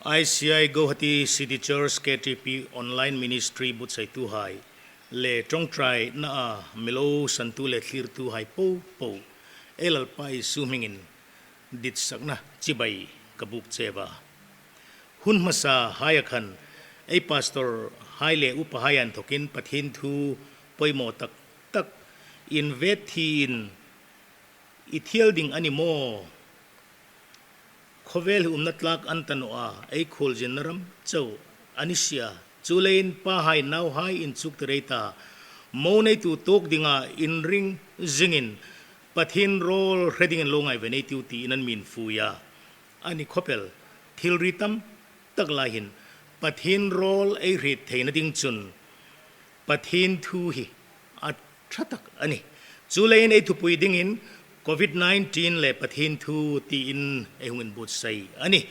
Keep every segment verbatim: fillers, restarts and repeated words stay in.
I C I Guwahati City Church K T P online ministry buotsaituhai le ṭawngṭainaa mi lo santu le thlirtuhai popo, ei Lalpa Isu hmingin ditsakna chibai ka buk cheu a. Hun hmasahaia khan ei pastorhai le upahai inthokin Pathien thu poimaw tak tak invet thiin, i thiel ding a ni maw? Khawvel hi umna tlak a ni ta naw a, ei khuolzinna ram chau a ni si a. Chuleiin pahai nauhai inchuktir ei ta, mo neitu tuok dinga inring zingin Pathien rawl hre dingin lo ngaiven ei tiu tiin an mi infui a. A ni khawp el, thilri tam tak lai hin Pathien rawl ei hriet theina ding chun Pathien thu hi a ṭha tak a nih. Chuleiin ei thupui dingin Covid nineteen le Pathien thu tiin ei hung inbuotsai a nih.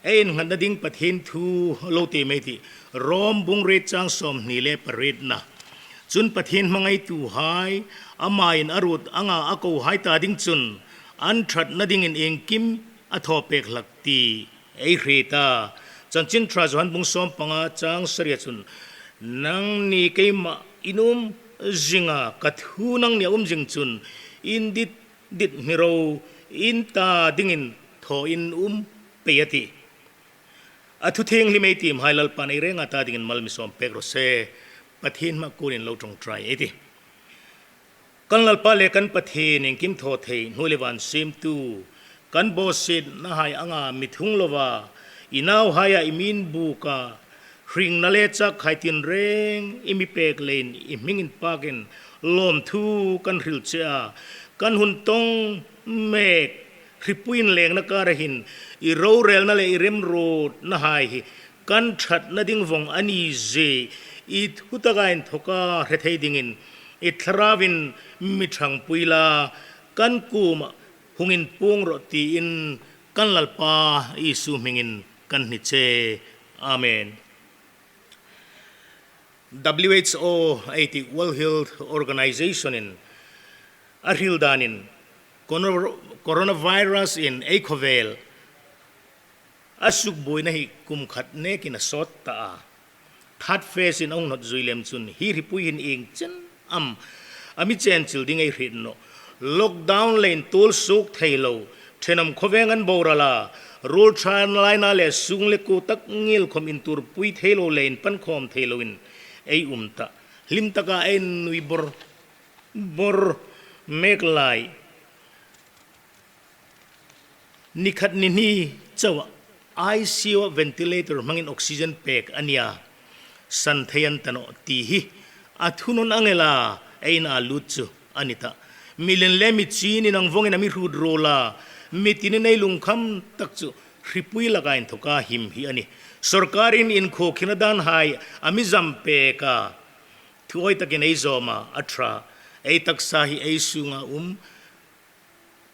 Ei innghatna ding Pathien thu lo tiem ei tih, Rom bung riet chang sawmhni le parietna. Chun Pathien hmangaituhai, amain a ruot anga a kohai ta ding chun an ṭhatna dingin iengkim a thaw pek hlak ti ei hriet a. Chanchin Ṭha Johan bung sawmpanga chang saria chun, nangni keima in um zing a, ka thu nangnia um zing chun, in dit dit hni ro, in ta dingin thaw in um pei a tih. A thu thienghlim ei tiemhai Lalpan ei renga ta dingin mal mi sawm pek raw se. Pathien hmaa kunin lo ṭawngṭai ei tih. Kan Lalpa le kan Pathien, iengkim thaw thei, hnuoi le van siemtu, kan bawsietnahai anga mi thung lova i nauhaia i mi inbuka, hringna le chakkhai tinreng i mi pek leiin i hming inpakin lawmthu kan hril che a. Kan hun tawng mek hripui inlengna kara hin i rorelna le i remruotnahai hi kan ṭhatna ding vawng a ni zie i thu taka inthoka hre thei dingin i Thlarauvin mi ṭhangpui la, kan kuoma hung inpuong rawh tiin kan Lalpa Isu hmingin kan hni che. Amen. W H O ei tih, World Health Organization-in a hril danin corona-, coronavirus-in ei khawvel a sukbuoina hi kum khat nekin a sawt ta a. Third phase-in a hung hnawt zui lem chun hi hripui hin ieng chen am a mi chenchil ding ei hriet nawh. Lockdown leiin tuol suok thei lo, ṭhenawm khawveng an boral a, ruol ṭha laina le sung le kuo tak ngil khawm intuorpui thei lo leiin pan khawm thei loin ei um ta. Hlim taka ei nui bor bor mek lai, ni khat ni hni chauha I C U-a ventilator hmangin oxygen pek a nia, san thei an ta nawh ti hi a thunawn ang ela ei na lut chu a ni ta. Mi lien le mi chinin ang vawngin a mi hrut ruol a, mi tinin ei lungkham tak chu hripui laka inthoka him hi a nih. Sawrkarin inkhawkhina danhai a mi zam pek a, thuoi takin ei zawm a, a ṭha. Ei taksa hi ei sunga um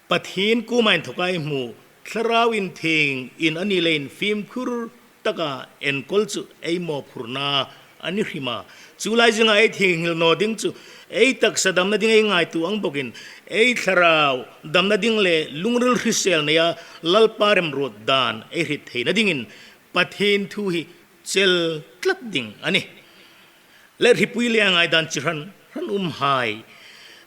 Pathien kuoma inthoka ei hmu, Thlarau Inthiengin a ni leiin fimkhur taka enkawl chu ei mawphurna a ni hrim a. Chu lai zinga ei thienghil naw ding chu ei taksa damna ding ei ngaituo ang bawkin, ei thlarau damna ding le lungril hrisel neia Lalpa remruot dan ei hriet theina dingin Pathien thu hi chel tlat ding a nih. Le hripui le ngaidan chi hran hran umhai,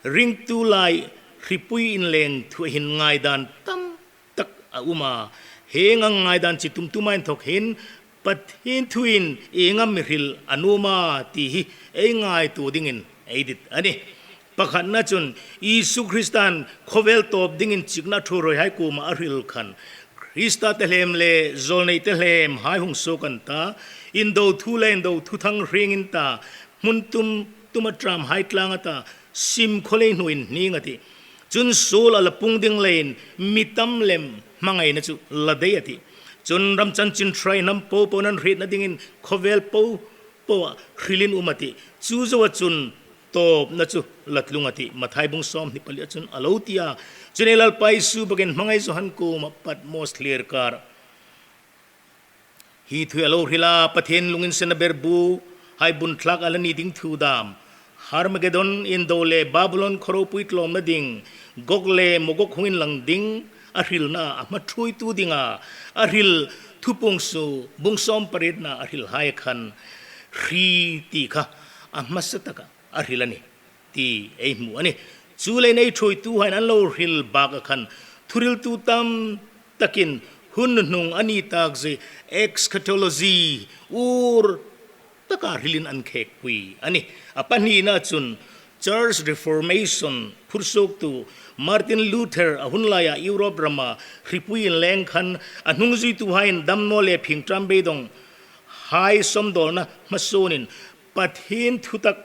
ringtu lai hripui inleng thu hin ngaidan tam tak a um a. Hieng ang ngaidan chi tum tuma inthok hin Pathien thuin ieng am mi hril a nuom a ti hi ei ngaituo dingin ei dit a nih. Pakhatna chun Isu Kristan khawvel tawp dingin chikna ṭhuoihai kuoma a hril khan, Krista tehlem le zawlnei tehlemhai hung suok an ta, indo thu le indo thuthang hring in ta, hmun tum tuma ṭamhai tlang a ta, sim khawlei hnuoin hning a tih. Chun suol a la pung ding leiin mi tam lem hmangaina chu la dei a tih. Chun ram chanchin ṭhuoi hnam popo nan hrietna dingin khawvel popoa hrilin um a tih. Chu zoa chun tawpna chu la tlung a tih. Mathai bung sawmhni palia chun a lo ti a. Chun ei Lalpa Isu bawkin hmangai Johan kuoma Patmos thlir kar hi thu a lo hril a, Pathien lunginsenna ber buhai bun thlak a la ni ding thu dam, Harmagedon indo le Babylon khaw ropui tlawmna ding, Gog le Magog hung inlang ding a hrilna a hma ṭhuoitu dinga a hril Thupuong su bung sawm parietna a hrilhai khan hri ti kha a hmasa taka a hril a nih ti ei hmu a nih. Chuleiin ei thuoituhaiin an lo hril baka khan thuhriltu tam takin hun hnung a ni tak zie eschatology ur taka hrilin an khekpui a nih. A pahnina chun Church Reformation phursuoktu Martin Luther a hun laia Europe rama hripui inleng khan a hnungzuituhaiin damnaw le phingṭam beidawng hai sawmdawlna hmasawnin Pathien thutak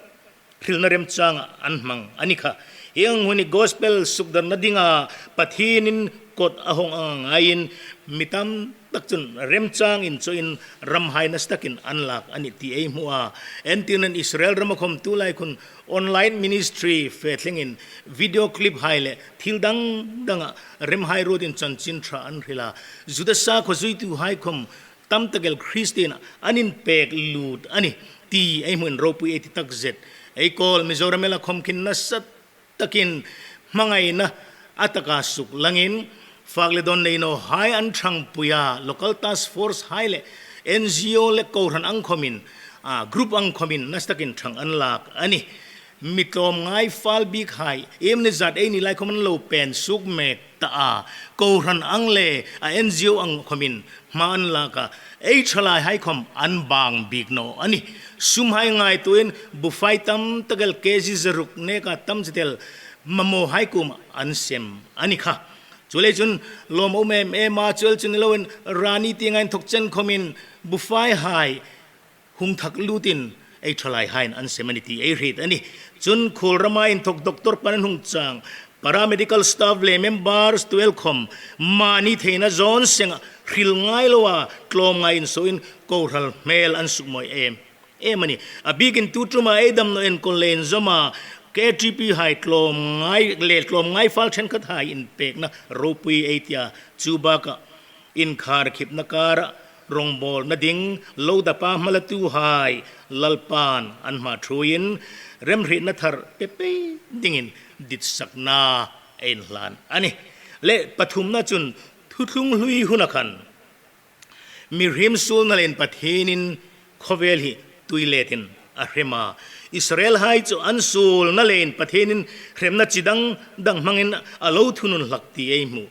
hrilna remchanga an hmang a ni kha. Hieng hun hi gospel sukdarna dinga Pathienin kot a hawng ang ngaiin mi tam tak chun remchang inchawin ramhai nasa takin an lak a nih ti ei hmu a. Entirnan Israel rama khawm tulai khun online ministry fe thlengin video clip hai le thil dang danga remhai ruotin chanchin ṭha an hril a. Juda sakhuo zuituhai khawm tam tak el Kristien an inpek lut a nih ti ei hmuin ropui ei ti takzet. Ei kawl Mizoram ela khawm khin nasa takin hmangaina a taka suk langin fak le dawn nei nawhai an ṭhangpui a, local task force hai le N G O le kohran ang khawmin, a, group ang khawmin nasa takin ṭhang an lak a nih. Mi tlawmngai fal bikhai, iem ni zat ei ni lai khawm an lo pen suk mek ta a, kohran ang le a N G O ang khawmin hma an lak a, ei ṭhalaihai khawm an bang bik naw a nih. Sumhai ngaituoin bufai tam tak el K G zaruk neka tam zet el mamawhai kuoma an sem a ni kha. Chuleiin chun lawm a um em em a, chuleiin chun ni loin rani tienga inthok chen khawmin bufaihai hung thak lutin ei ṭhalaihaiin an sem a nih ti ei hriet a nih. Chun khuol rama inthok doctor pan an hung chang, paramedical staff le members tuel khawm mani theina zawn senga hril ngai loa tlawmngai insuoin kohran hmel an sukmawi em em a nih. A bikin tu ṭuma ei damnaw enkawl le inzawma K T P hai tlawmngai le tlawmngai fal ṭhenkhathai inpekna ropui ei ti a, chu baka inkhar khipna kara rawngbawlna ding lo dapa hmalatuhai Lalpan an hma ṭhuoiin remhrietna thar pe pei dingin ditsakna ei inhlan a nih. Le pathumna chun thuthlung hlui huna khan mihriem suolna leiin Pathienin khawvel hi tuiletin a hrem a. Israelhai chu an suolna leiin Pathienin hremna chi dang dang hmangin a lo thunun hlak ti ei hmu.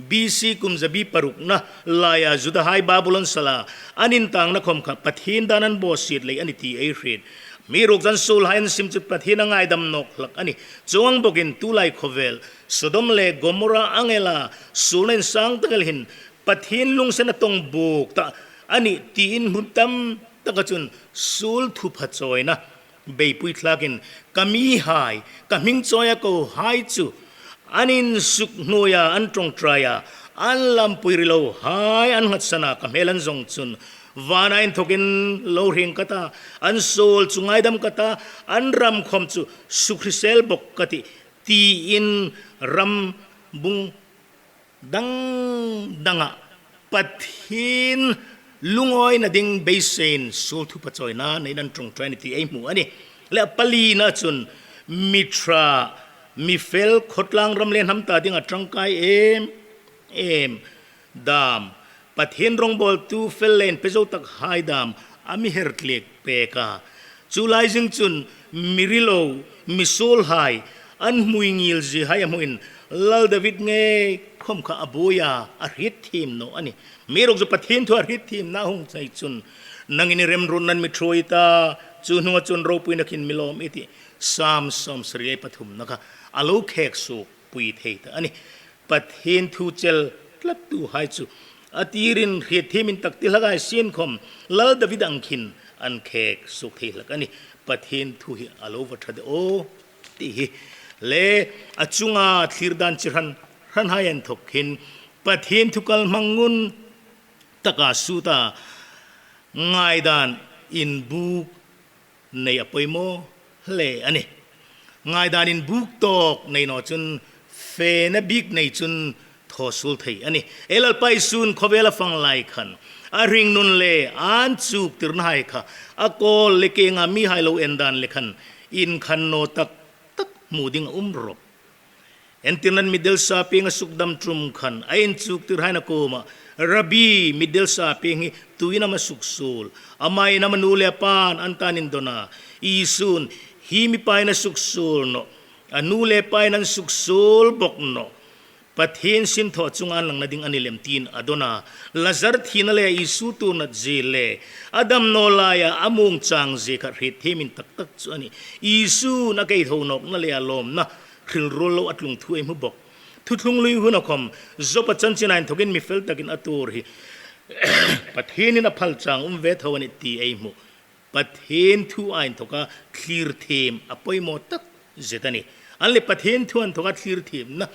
B C kum zabi parukna laia Judahai Babulon sala an intangna khawm kha Pathien dan an bawsiet lei a nih ti ei hriet. Amiruokchu an suolhai an sim chu Pathien a ngaidam nawk hlak a nih. Chuong ang bawkin tulai khawvel Sodom le Gomorrah ang ela suolna insang tak el hin Pathien lunginsen a tawng buk ta a nih tiin hmun tam taka chun suol thupha chawina beipui thlakin ka mihai, ka hming chawia kohai chu an insuk hnuoia, an ṭawngṭaia, an lampui rilohai an nghatsan a, ka hmel an zawng chun vana inthokin lo hring ka ta, an suol chu ngaidam ka ta, an ram khawm chu sukhrisel bawk ka tih, tiin ram bung dang danga Pathien lungawina ding beiseiin suol thupha chawina neiin an ṭawngṭai a nih ti ei hmu a nih. Le a palina chun mi ṭha, mi fel, khawtlang ram le hnam ta dinga ṭangkai em em dam, Pathien rawngbawltu fel le inpe zo takhai dam a mi her tliek pek a. Chu lai zing chun mi rilo, mi suolhai an hmui ngil ziehai a hmuin Lal David ngei khawm kha a buoi a, a hriet thiem naw a nih. Amiruokchu Pathien thu a hriet thiemna hung chang chun nangin i remruotnain mi ṭhuoi ta, chu hnunga chun ropuina khin mi lawm i tih. Sam sawmsari le pathumna kha a lo khek suokpui thei ta a nih. Pathien thu chel tlattuhai chu a tirin hriet thiem intak ti hlak hai sien khawm Lal David ang khin an khek suok thei hlak a nih. Pathien thu hi a lo va ṭha de aw ti hi. Le a chunga thlir dan chi hran hranhai inthok hin Pathien thu kalhmang ngun taka suta ngaidan inbuk nei a poimaw hle a nih. Ngaidan inbuk tawk nei naw chun fena bik nei chun thaw suol thei a nih. Ei Lalpa Isun khawvela fang lai khan a hringnun le an chuktirnahai kha a kawl le kenga mihai lo en dan le khan inkhan naw tak tak hmu ding a um rawp. Entirnan mitdelsa pieng a sukdam ṭum khan a inchuktirhai kuoma, Rabbi, mitdelsa pieng hi tuin am a suksuol? Ama in am a nu le pain an ta an indon a? Isu'n, hi mipa in a suksuol nawh, a nu le pain an suksuol bawk nawh. Pathien sinthaw chunga an langna ding a ni lem, tiin a dawn a. Lazar thina leia Isu tuorna zie le a dam naw laia a muong chang zie kha hriet thiem intak tak chu a nih. Isu'n a keitho nawkna leia lawmna hril ruol lo a tlung thu ei hmu bawk. Thuthlung lui huna khawm Joba chanchin a inthokin mi fel takin a tuor hi Pathienin a phal chang um ve tho a nih ti ei hmu. Pathien thu a inthoka thlir thiem a poimaw tak zet a nih. An le Pathien thu a inthoka thlir thiemna,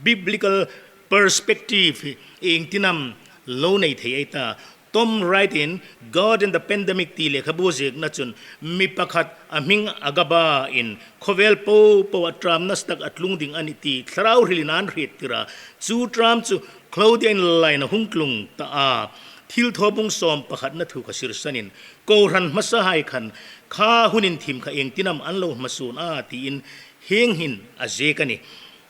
biblical perspective, hi iengtin am lo nei thei ei ta? Tom Wright-in God and the Pandemic ti lekhabu ziekna chun mi pakhat a hming Agaba in khawvel popoa ṭam nasa tak a tlung ding a nih ti thlarau hrilin an hriettir a. Chu ṭam chu Claudia inlaina hung tlung ta a. Thilthaw bung sawm pakhatna thu kha sirsanin, kohran hmasahai khan kha hun inthim kha iengtin am an lo hmasuon a, tiin hieng hin a ziek a nih.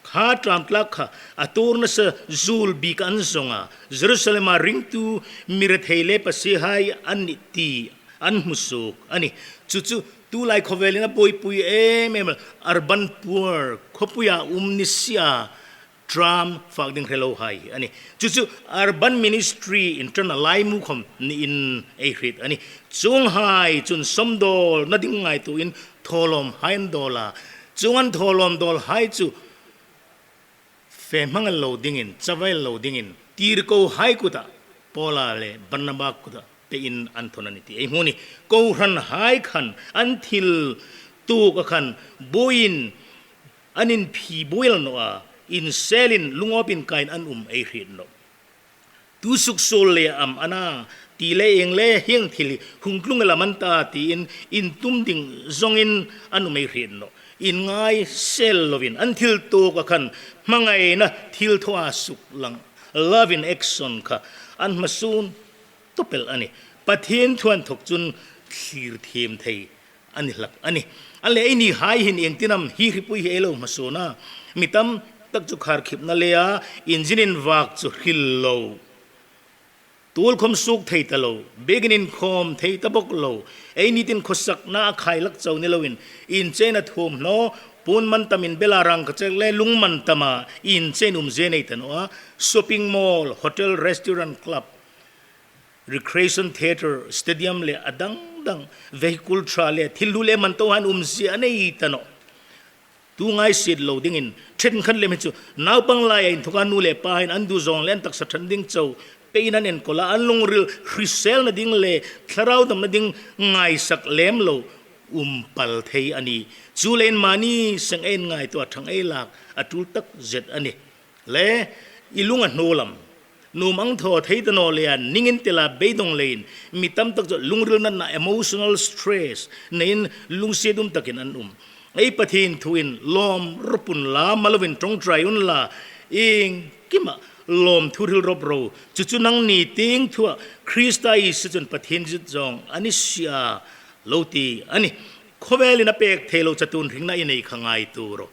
Kha ṭam tlak kha a tuor nasa zuol bik an zawng a, Jerusalema ringtu mi rethei le pasiehai an nih ti an hmu suok a nih. Chu chu tulai khawvelin a buoipui em em, urban poor, khawpuia um ni sia ṭam fak ding hre lohai hi a nih. Chu chu urban ministry in ṭan a laimu khawm niin ei hriet a nih. Chuonghai chun sawmdawlna ding ngaituoin thawlawmhai an dawl a. Chuong an thawlawm dawlhai chu fe hmang el lo dingin, chawai el lo dingin, tirkohai kuta, Paula le Barnaba kuta pein an thawn a nih ti ei hmu a nih. Kohranhai khan an thil tuok a khan buoiin an inphi buoi el naw a, inselin lungawpin kaiin an um ei hriet nawh. Tu suksuol le am a na ti le ieng le hieng thil hi hung tlung el am an ta tiin intum ding zawngin an um ei hriet nawh. Inngaisel lovin an thil tuok a khan hmangaina thilthawa suklang, love in action kha an hmasuon tawp el a nih. Pathien thu a inthok chun thlir thiem thei a ni hlak a nih. An le einihai hin iengtin am hi hripui hi ei lo hmasuon a? Mi tam tak chu khar khipna leia injinin vak chu hril lo, tuol khawm suok thei ta lo, biekin inkhawm thei ta bawk lo, ei nitin khawsakna a khai lak chau ni loin, inchein a thuomhnaw, puon man tamin bela rangkachak le lung man tama inchein umzie nei ta naw a, shopping mall, hotel, restaurant, club, recreation theatre, stadium le a dang dang, vehicle ṭha le thil hlu le man tohai an umzie a nei ta nawh. Tu ngaisiet lo dingin, ṭhenkhat lem hi chu naupang laia inthoka nu le pa hin an duhzawng le an taksa ṭhat ding chau pein an enkawl a, an lungril hriselna ding le thlarau damna ding ngaisak lem lo um pal thei a nih. Chuleiin mani seng ei ngaituo a, ṭhang ei lak a tul tak zet a nih. Le, i lung a hnuol am? Nuom ang thaw thei ta naw leia, ning intel a, beidawng leiin, mi tam tak chu lungril natna, emotional stress neiin lungsiet um takin an um. Ei Pathien thuin lawm rawp unla, mal lovin ṭawngṭai unla, iengkima lawmthu hril rawp ro. Chu chu nangni tieng thua Krista Isu chun Pathien zit zawng a ni si a, lo ti a nih. Khawvelin a pek thei lo chatuon hringna i nei kha ngaituo ro.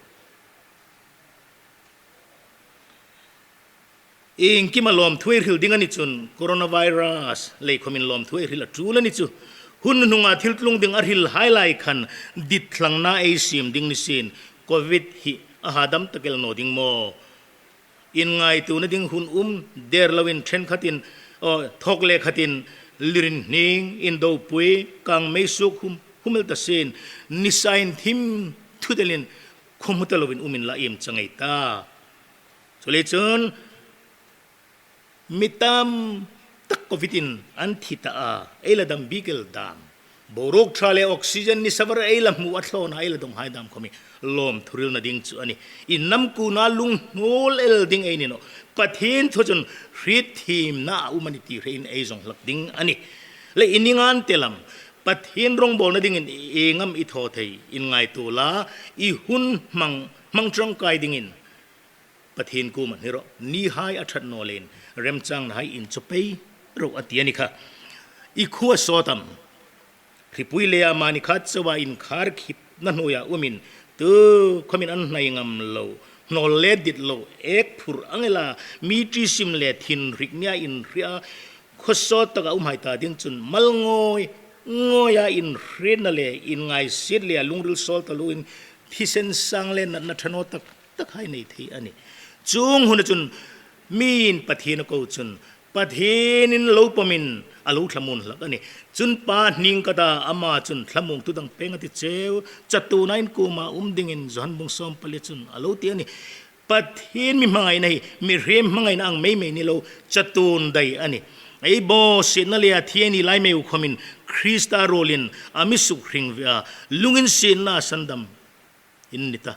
Iengkima lawmthu ei hril ding a ni chun, coronavirus lei khawmin lawmthu ei hril a tul a ni chu. Hun hnunga thil tlung ding a hrilhai lai khan ditthlangna ei siem ding ni sien, Covid hi a hadam tak el naw ding maw? Inngaituona ding hun um, der loin ṭhenkhatin, aw, thawk le khatin, lirin hning, indopui, kang mei suok hum, hum el ta sien, nisa inthim thutelin, khawm hmu ta loin um inla, iem chang ei ta? Chuleiin chun, mi tam tak Covid-in an thi ta a, ei la dam bik el dam. Boruok ṭha le oxygen nisa var ei la hmu a thlawna ei la dawnghai dam khawm hi lawmthu hrilna ding chu a nih. Innam kuna lunghnuol el ding ei ni nawh. Pathien thu chun hrietthiemna a um a nih ti hrein ei zawng hlak ding a nih. Le i ning an tel am? Pathien rawngbawlna dingin ieng am i thaw thei? Inngaituo la, i hun hmang, hmang ṭangkai dingin Pathien kuoma hni rawh, nihai a ṭhat naw leiin, remchangnahai inchaw pei ro a ti a ni kha. I khua sawt am? Hripui leia mani khat chauha inkhar khipna hnuoia umin, tu khawmin an hnai ngam lo Nawl le dit lo, ek phur ang ela, mi ṭi sim le thinrik nia inhriet a, khawsawt taka umhai ta ding chun, mal ngawi, ngawia inhrietna le, inngaisiet le, lungril sawl taluoin, thisen sang le natna ṭha naw tak tak hai nei thei a nih. Chuong huna chun, miin Pathien a ko chun, Pathienin lo pawmin a lo thlamuon hlak a nih. Chun pa hning ka ta ama chun thlamuongtu dang peng a ti cheu. Chatuonin kuoma um dingin Johan bung sawmpali chun a lo ti a nih. Pathien mi hmangaina hi, mihriem hmangaina ang mei mei ni lo, chatuon dai a nih. Ei bawsietna le a thi ei ni lai mei khomin Krista ruolin a mi sukhring ve a, lunginsietna sandam in ni ta.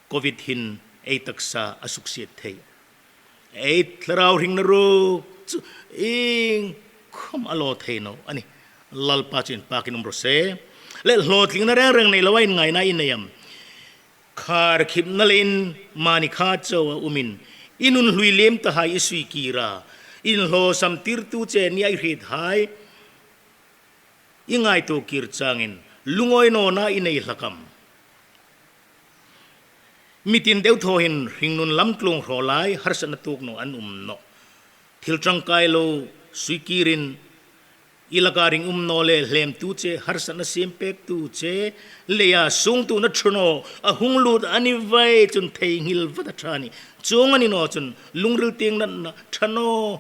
Covid hin ei taksa a suksiet thei. Ei thlarau hringna ruok chu iengkhom a lo thei naw a nih. Lalpa chu inpakin um raw se. Le hlawtlingna reng reng nei loa inngaina i nei am? Khar khipna leiin mani kha chauha umin, i nun hlui lem tahai i sui kir a, inhlawsam tirtu che nia i hriet hai i ngaituo kir changin lungawi nawna i nei hlak am? Mi tin deuthaw hin hringnun lamtluong hraw lai harsatna tuok naw an um nawh. Thil ṭangkai lo sui kirin i laka ring um naw le hlemtu che, harsatna siem pektu che, leia sungtuona ṭha naw a hung lut a ni vei chun theinghil vat a ṭha a nih. Chuong a ni naw chun lungril tieng natna ṭha naw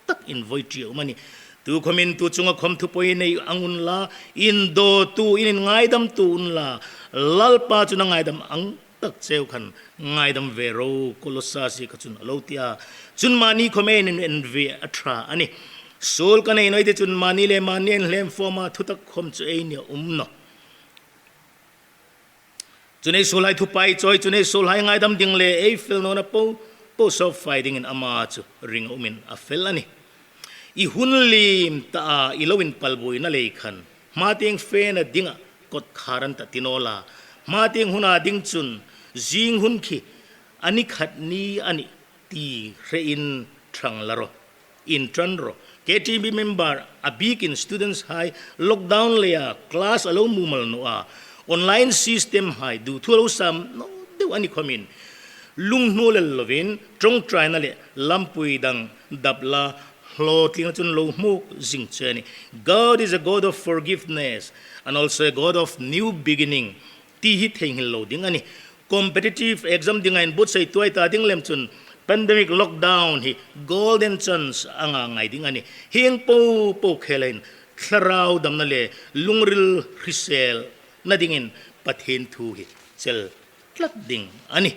tak in voi ṭi a um a nih. Tu khomin tu chunga khawm thu poi nei ang unla, indawtu in inngaidamtu unla, Lalpa chun a ngaidam ang tak cheu khan ngaidam ve ro, Kolosa zieka chun a lo ti a. Chun mani khawm ei en ve a ṭha a nih. Suol ka nei naw ei ti chun mani le mani inhlem fawma thutak khawm chu ei nia um nawh. Chun ei suolhai thu pai chawi, chun ei suolhai ngaidam ding le ei fel nawna po po sawp fai dingin ama chu ring umin a fel a nih. I hun liem ta a i lo inpalbuoina lei khan, hma tieng fena dinga kawtkhar an ta ti naw la. Hma tieng huna ding chun zing hun khi a ni khat ni a nih ti hrein ṭhang la rawh. Inṭan rawh. K T B member a bikin students hai lockdown leia class a lo mumal naw a, online system hai duthua lo sam naw deu a ni khomin, lunghnu lel lovin ṭawngṭaina le lampui dang dap la, hlawtlingna chun lo hmuok zing che a nih. God is a God of forgiveness and also a God of new beginning ti hi theinghil lo ding a nih. Competitive exam dinga inbuotsai tuoi ta ding lem chun pandemic lockdown hi golden chance anga ngai ding a nih. Hieng po po khela hin thlarau damna le lungril hriselna dingin Pathien thu hi chel tlat ding a nih.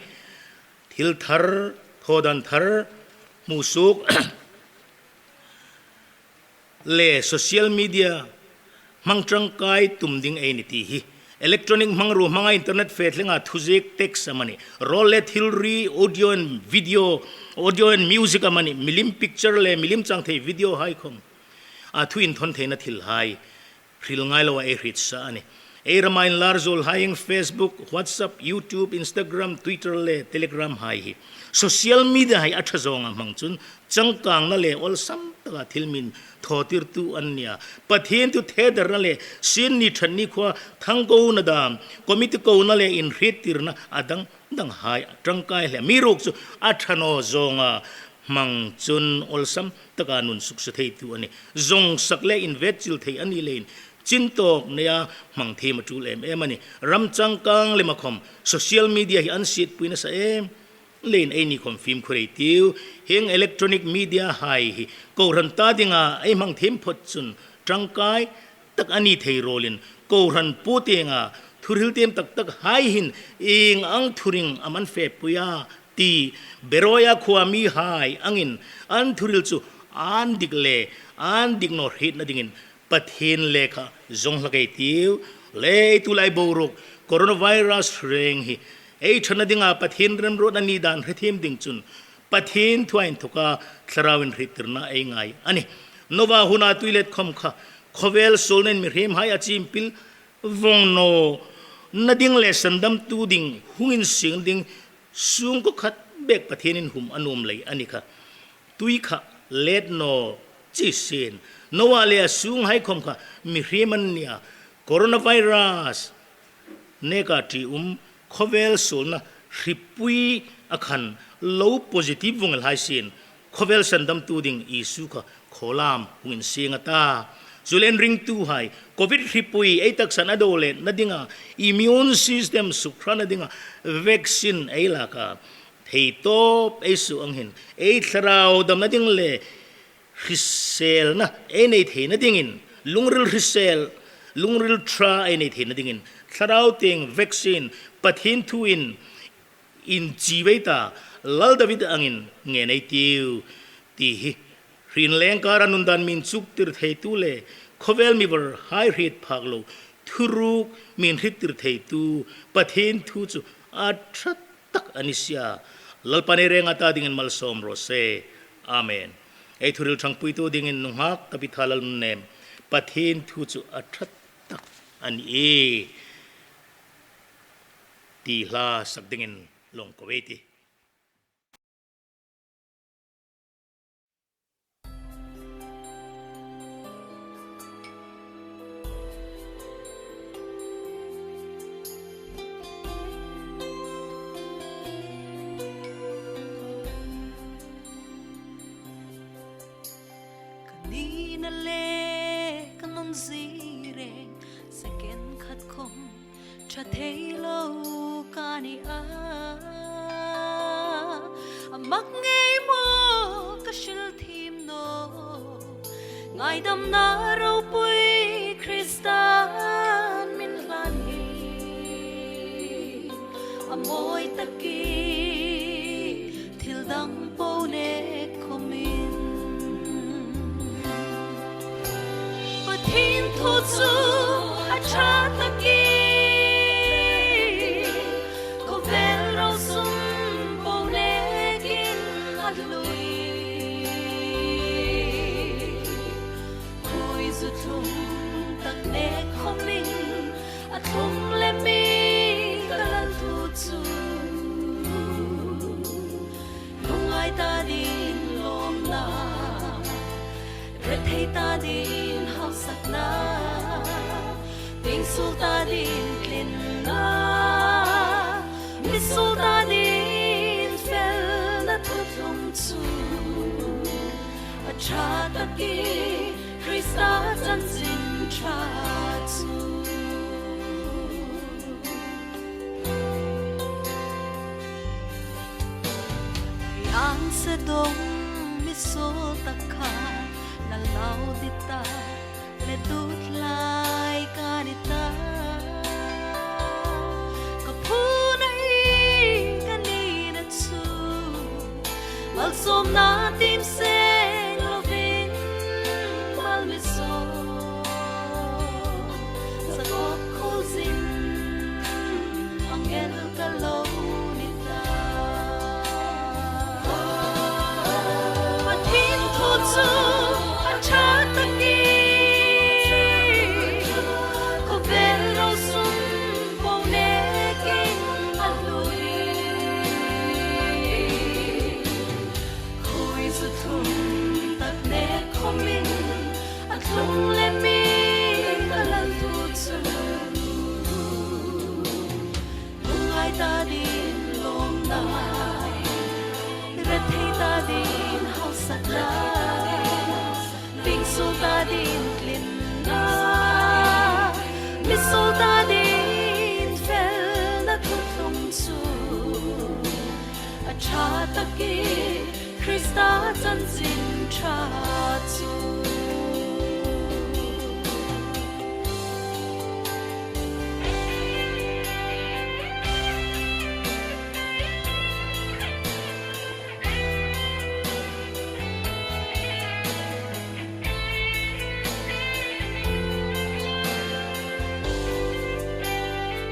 Thil thar, thaw dan thar, hmusuok le social media hmang ṭangkai tum ding ei ni ti hi. Electronic hmangruo hmanga internet fe thlenga thuziek text amanih, rawl le thilri, audio and video, audio and music amanih, milim picture le milim chang thei video hai khawm a thu inthawn theina thil hai hril ngai loa ei hriet sa a nih. Ei rama inlar zuol hai hieng Facebook, WhatsApp, YouTube, Instagram, Twitter le Telegram hai hi, social media hai a ṭha zawnga hmang chun changkangna le awlsam taka thil mi thaw tirtu an nia. Pathien thu thedarna le sin ni ṭhat ni khuoa thangkona dam, committee kona le inhriettirna a dang dang hai ṭangkai hle. Amiruokchu a ṭha naw zawnga hmang chun awlsam taka nun suksuo theitu a nih. Zawngsak le invetchil thei a ni leiin chin tawk neia hmang thiem a ṭul em em a nih. Ram changkang lema khawm social media hi an sietpui nasa em leiin eini khawm fimkhur ei tiu. Hieng electronic media hai hi kohran ta dinga ei hmang thiem phawt chun ṭangkai tak a ni thei ruolin, kohran puo tienga thuhril tiem tak tak hai hin ieng ang thuring am an fepui a ti, Beroia khuoa mihai angin an thuhril chu an dik le an dik naw hrietna dingin Pathien lekha zawng hlak ei tiu. Le ei tulai boruok coronavirus reng hi ei ṭhatna dinga Pathien remruotna ni dan hrethiem ding chun Pathien thua inthoka thlarau inhriettirna ei ngai a nih. Noa huna tuilet khawm kha khawvel suolnain mihriemhai a chim pil vawng nawna ding le sandamtu ding hung insieng ding sungkuo khat bek Pathienin hum a nuom lei a ni kha. Tui kha let naw chi sien. Noa le a sunghai khawm kha mihriem an nia. Coronavirus neka ṭium khawvel suolna hripui a khan lo positive vawng el hai sien, khawvel sandamtu ding Isu kha khawlam hung insieng a ta. Chuleiin ringtuhai, Covid hripui ei taksa'n a do lêtna dinga, immune system sukhrana dinga vaccine ei lak a, theitawp ei suo ang hin, ei thlarau damna ding le hriselna ei nei theina dingin, lungril hrisel, lungril ṭha ei nei theina dingin, thlarau tieng vaccine, Pathien thuin inchibai ta, Lal David angin ngen ei tiu, ti hi. Hri inleng kara nun dan mi inchuktir theitu le khawvel mi var hai hriet phak lo thuruk mi inhriettir theitu Pathien thu chu a ṭha tak a ni si a. Lalpan ei renga ta dingin malsawm raw se. Amen. Ei thuhril ṭhangpuitu dingin nunghak Tabitha Lalnunnem, Pathien thu chu a ṭha tak a nih, ti hla sak dingin lo ko ei tih. Ka nina le ka nunzi reng, second khat khom ṭha thei lo ka ni a. A mak ngei maw ka hril thiem naw, ngaidamna ropui Kristan min hlan hi a mawi takin thil dang po nek khomin. Pathien thu chu a ṭha takin khawvel ro sum po nekin a hlui. Khuoizu thlum tak nek khomin a thlum le mi ka Lal thu chu lungngai ta dingin lawmna, rethei ta dingin hausakna, pieng suol ta dingin tlinna, mi suol ta dingin felna thuthlung chu a ṭha takin Krista chanchin ṭha chu. Ang sedong mi suol tak kha, Lal Laodita le tut lai ka ni ta. Ka phuna hi ka nina chu, malsawmna tim seng lovin mal mi sawm. Sakawp khuol zing angel ka lo ni ta. Pathien thu chu a ṭha takin khawvel ro sum po nekin a hlui. Khuoizu thlum tak nek khomin a thlum le mi ka Lal thu chu lungngai ta dingin lawmna, rethei ta dingin hausakna, pieng suol ta dingin tlinna, mi suol ta dingin felna thuthlung chu a ṭha takin Krista chanchin ṭha chu.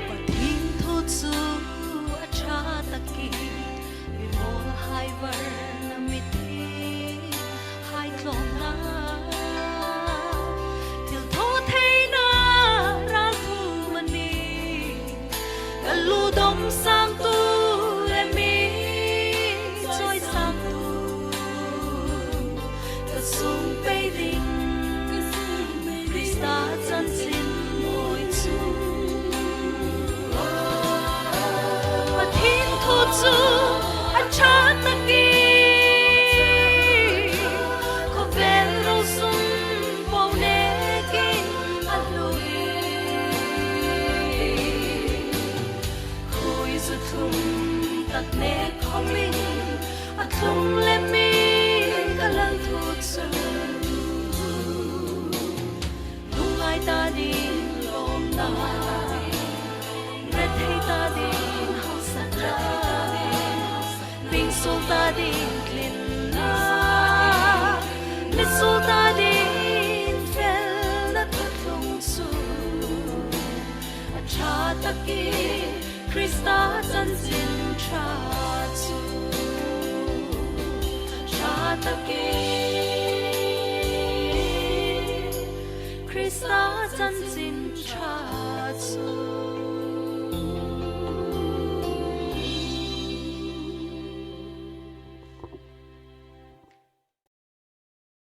Pathien thu chu a ṭha takin, mi mawl hai varna, mithi hai tlawmna, thil thaw theina ral thu mani, ka lu dom sangtu le mi chawisangtu, ka sung pei ding Krista chanchin mawi chu. Pathien thu Lung le mi ka lal thu chu, lungngai ta ding lawmna, rethei ta ding hausakna, mi suol ta ding tlinna, mi suol ta ding felna thuthlung chu, a ṭha takin Krista chanchin ṭha chu, ṭha takin Krista chanchin ṭha chu.